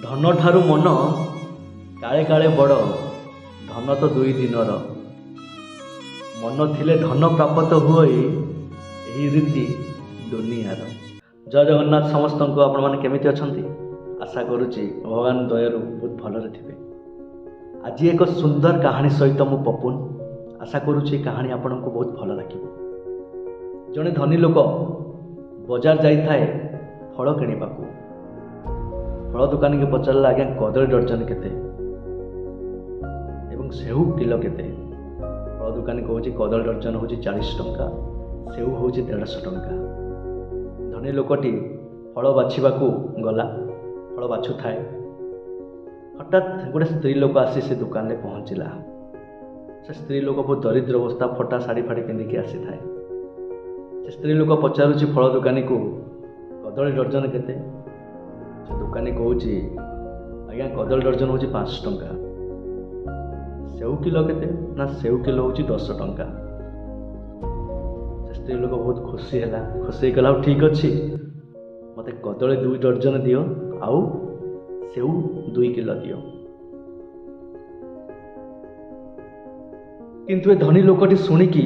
ଧନଠାରୁ ମନ କାଳେ କାଳେ ବଡ଼, ଧନ ତ ଦୁଇ ଦିନର। ମନ ଥିଲେ ଧନ ପ୍ରାପ୍ତ ହୁଏ, ଏହି ରୀତି ଦୁନିଆର। ଜୟ ଜଗନ୍ନାଥ ସମସ୍ତଙ୍କୁ। ଆପଣମାନେ କେମିତି ଅଛନ୍ତି? ଆଶା କରୁଛି ଭଗବାନ ଦୟାରୁ ବହୁତ ଭଲରେ ଥିବେ। ଆଜି ଏକ ସୁନ୍ଦର କାହାଣୀ ସହିତ ମୁଁ ପପୁନ। ଆଶା କରୁଛି ଏ କାହାଣୀ ଆପଣଙ୍କୁ ବହୁତ ଭଲ ଲାଗିବ। ଜଣେ ଧନୀ ଲୋକ ବଜାର ଯାଇଥାଏ ଫଳ କିଣିବାକୁ। ଫଳ ଦୋକାନୀକି ପଚାରିଲା, "ଆଜ୍ଞା, କଦଳୀ ଡର୍ଜନ କେତେ ଏବଂ ସେଉ କିଲୋ କେତେ?" ଫଳ ଦୋକାନୀ କହୁଛି, କଦଳୀ ଡର୍ଜନ ହେଉଛି 40 ଟଙ୍କା, ସେଉ ହେଉଛି 150 ଟଙ୍କା। ଧନୀ ଲୋକଟି ଫଳ ବାଛିବାକୁ ଗଲା। ଫଳ ବାଛୁଥାଏ, ହଠାତ୍ ଗୋଟେ ସ୍ତ୍ରୀ ଲୋକ ଆସି ସେ ଦୋକାନରେ ପହଞ୍ଚିଲା। ସେ ସ୍ତ୍ରୀ ଲୋକ ବହୁତ ଦରିଦ୍ର ଅବସ୍ଥା, ଫଟା ଶାଢ଼ୀ ଫାଢ଼ୀ ପିନ୍ଧିକି ଆସିଥାଏ। ସେ ସ୍ତ୍ରୀ ଲୋକ ପଚାରୁଛି ଫଳ ଦୋକାନୀକୁ, କଦଳୀ ଡର୍ଜନ କେତେ? ସେ ଦୋକାନୀ କହୁଛି, ଆଜ୍ଞା, କଦଳୀ ଡର୍ଜନ ହେଉଛି 5 ଟଙ୍କା। ସେଉ କିଲୋ କେତେ? ନା, ସେଉ କିଲୋ ହେଉଛି 10 ଟଙ୍କା। ସେ ସ୍ତ୍ରୀ ଲୋକ ବହୁତ ଖୁସି ହେଲା। ଖୁସି ହେଇଗଲା, ଆଉ ଠିକ୍ ଅଛି, ମୋତେ କଦଳୀ 2 ଡର୍ଜନ ଦିଅ ଆଉ ସେଉ 2 କିଲୋ ଦିଅ। କିନ୍ତୁ ଏ ଧନୀ ଲୋକଟି ଶୁଣିକି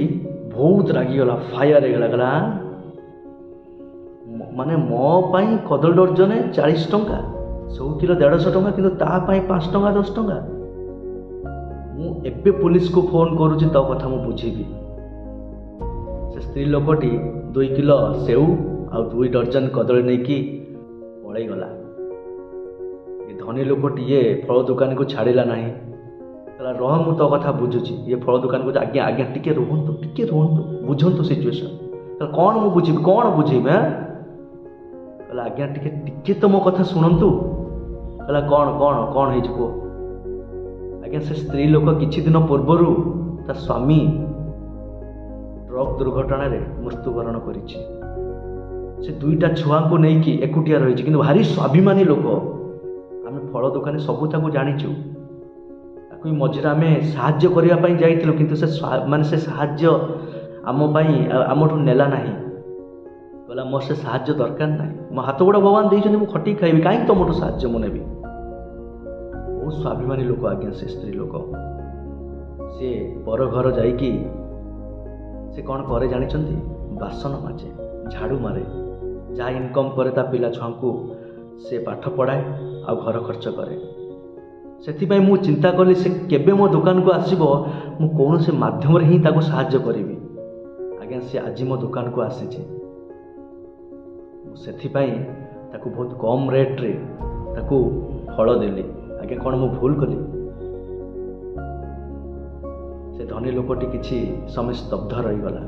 ବହୁତ ରାଗିଗଲା, ଫାୟାର ହେଇଗଲା। କହିଲା, ମାନେ ମୋ ପାଇଁ କଦଳୀ ଡର୍ଜନ 40 ଟଙ୍କା, ସେଉ କିଲୋ 150 ଟଙ୍କା, କିନ୍ତୁ ତା ପାଇଁ 5 ଟଙ୍କା 10 ଟଙ୍କା। ମୁଁ ଏବେ ପୋଲିସକୁ ଫୋନ୍ କରୁଛି, ତୋ କଥା ମୁଁ ବୁଝିବି। ସେ ସ୍ତ୍ରୀ ଲୋକଟି 2 କିଲୋ ସେଉ ଆଉ 2 ଡର୍ଜନ କଦଳୀ ନେଇକି ପଳେଇଗଲା। ଏ ଧନୀ ଲୋକଟି ଇଏ ଫଳ ଦୋକାନୀକୁ ଛାଡ଼ିଲା ନାହିଁ। କହିଲା, ରହ, ମୁଁ ତୋ କଥା ବୁଝୁଛି। ଇଏ ଫଳ ଦୋକାନୀ କହୁଛି, ଆଜ୍ଞା ଆଜ୍ଞା, ଟିକେ ରୁହନ୍ତୁ, ଟିକେ ରୁହନ୍ତୁ, ବୁଝନ୍ତୁ ସିଚୁଏସନ୍। କହିଲା, କ'ଣ ମୁଁ ବୁଝିବି? କ'ଣ ବୁଝିବି? ଆଁ କହିଲା, ଆଜ୍ଞା, ଟିକେ ଟିକେ ତ ମୋ କଥା ଶୁଣନ୍ତୁ। କହିଲା, କ'ଣ କ'ଣ କ'ଣ ହେଇଛି କୁହ। ଆଜ୍ଞା, ସେ ସ୍ତ୍ରୀ ଲୋକ କିଛି ଦିନ ପୂର୍ବରୁ ତା ସ୍ୱାମୀ ଟ୍ରକ୍ ଦୁର୍ଘଟଣାରେ ମୃତ୍ୟୁବରଣ କରିଛି। ସେ ଦୁଇଟା ଛୁଆଙ୍କୁ ନେଇକି ଏକୁଟିଆ ରହିଛି, କିନ୍ତୁ ଭାରି ସ୍ୱାଭିମାନୀ ଲୋକ। ଆମେ ଫଳ ଦୋକାନୀ ସବୁ ତାକୁ ଜାଣିଛୁ। ତାକୁ ବି ମଝିରେ ଆମେ ସାହାଯ୍ୟ କରିବା ପାଇଁ ଯାଇଥିଲୁ, କିନ୍ତୁ ସେ ମାନେ ସେ ସାହାଯ୍ୟ ଆମ ପାଇଁ ଆମଠୁ ନେଲା ନାହିଁ। କହିଲା, ମୋର ସେ ସାହାଯ୍ୟ ଦରକାର ନାହିଁ। ମୋ ହାତ ଗୋଡ଼ ଭଗବାନ ଦେଇଛନ୍ତି, ମୁଁ ଖଟିକି ଖାଇବି। କାହିଁକି ତମଠୁ ସାହାଯ୍ୟ ମୁଁ ନେବି? ବହୁତ ସ୍ୱାଭିମାନୀ ଲୋକ ଆଜ୍ଞା ସେ ସ୍ତ୍ରୀ ଲୋକ। ସିଏ ପର ଘର ଯାଇକି ସେ କ'ଣ କରେ ଜାଣିଛନ୍ତି? ବାସନ ମାଜେ, ଝାଡ଼ୁ ମାରେ। ଯାହା ଇନକମ୍ କରେ, ତା ପିଲା ଛୁଆଙ୍କୁ ସେ ପାଠ ପଢ଼ାଏ ଆଉ ଘର ଖର୍ଚ୍ଚ କରେ। ସେଥିପାଇଁ ମୁଁ ଚିନ୍ତା କଲି, ସେ କେବେ ମୋ ଦୋକାନକୁ ଆସିବ, ମୁଁ କୌଣସି ମାଧ୍ୟମରେ ହିଁ ତାକୁ ସାହାଯ୍ୟ କରିବି। ଆଜ୍ଞା, ସେ ଆଜି ମୋ ଦୋକାନକୁ ଆସିଛି। ମୁଁ ସେଥିପାଇଁ ତାକୁ ବହୁତ କମ୍ ରେଟ୍ରେ ତାକୁ ଫଳ ଦେଲି। ଆଜ୍ଞା, କ'ଣ ମୁଁ ଭୁଲ କଲି? ସେ ଧନୀ ଲୋକଟି କିଛି ସମୟ ସ୍ତବ୍ଧ ରହିଗଲା।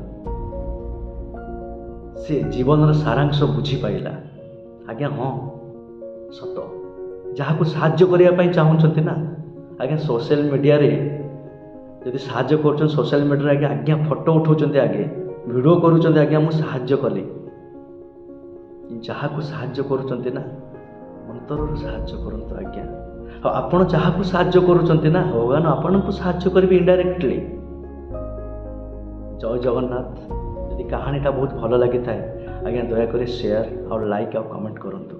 ସେ ଜୀବନର ସାରାଂଶ ବୁଝିପାରିଲା। ଆଜ୍ଞା ହଁ, ସତ, ଯାହାକୁ ସାହାଯ୍ୟ କରିବା ପାଇଁ ଚାହୁଁଛନ୍ତି ନା ଆଜ୍ଞା, ସୋସିଆଲ ମିଡ଼ିଆରେ ଯଦି ସାହାଯ୍ୟ କରୁଛନ୍ତି, ସୋସିଆଲ ମିଡ଼ିଆରେ ଆଜ୍ଞା ଆଜ୍ଞା ଫଟୋ ଉଠାଉଛନ୍ତି, ଆଗେ ଭିଡ଼ିଓ କରୁଛନ୍ତି, ଆଜ୍ଞା ମୁଁ ସାହାଯ୍ୟ କଲି। ଯାହାକୁ ସାହାଯ୍ୟ କରୁଛନ୍ତି ନା, ଅନ୍ତରରୁ ସାହାଯ୍ୟ କରନ୍ତୁ ଆଜ୍ଞା। ଆଉ ଆପଣ ଯାହାକୁ ସାହାଯ୍ୟ କରୁଛନ୍ତି ନା, ଭଗବାନ ଆପଣଙ୍କୁ ସାହାଯ୍ୟ କରିବେ ଇନଡାଇରେକ୍ଟଲି। ଜୟ ଜଗନ୍ନାଥ। ଯଦି କାହାଣୀଟା ବହୁତ ଭଲ ଲାଗିଥାଏ ଆଜ୍ଞା, ଦୟାକରି ସେୟାର ଆଉ ଲାଇକ୍ ଆଉ କମେଣ୍ଟ କରନ୍ତୁ।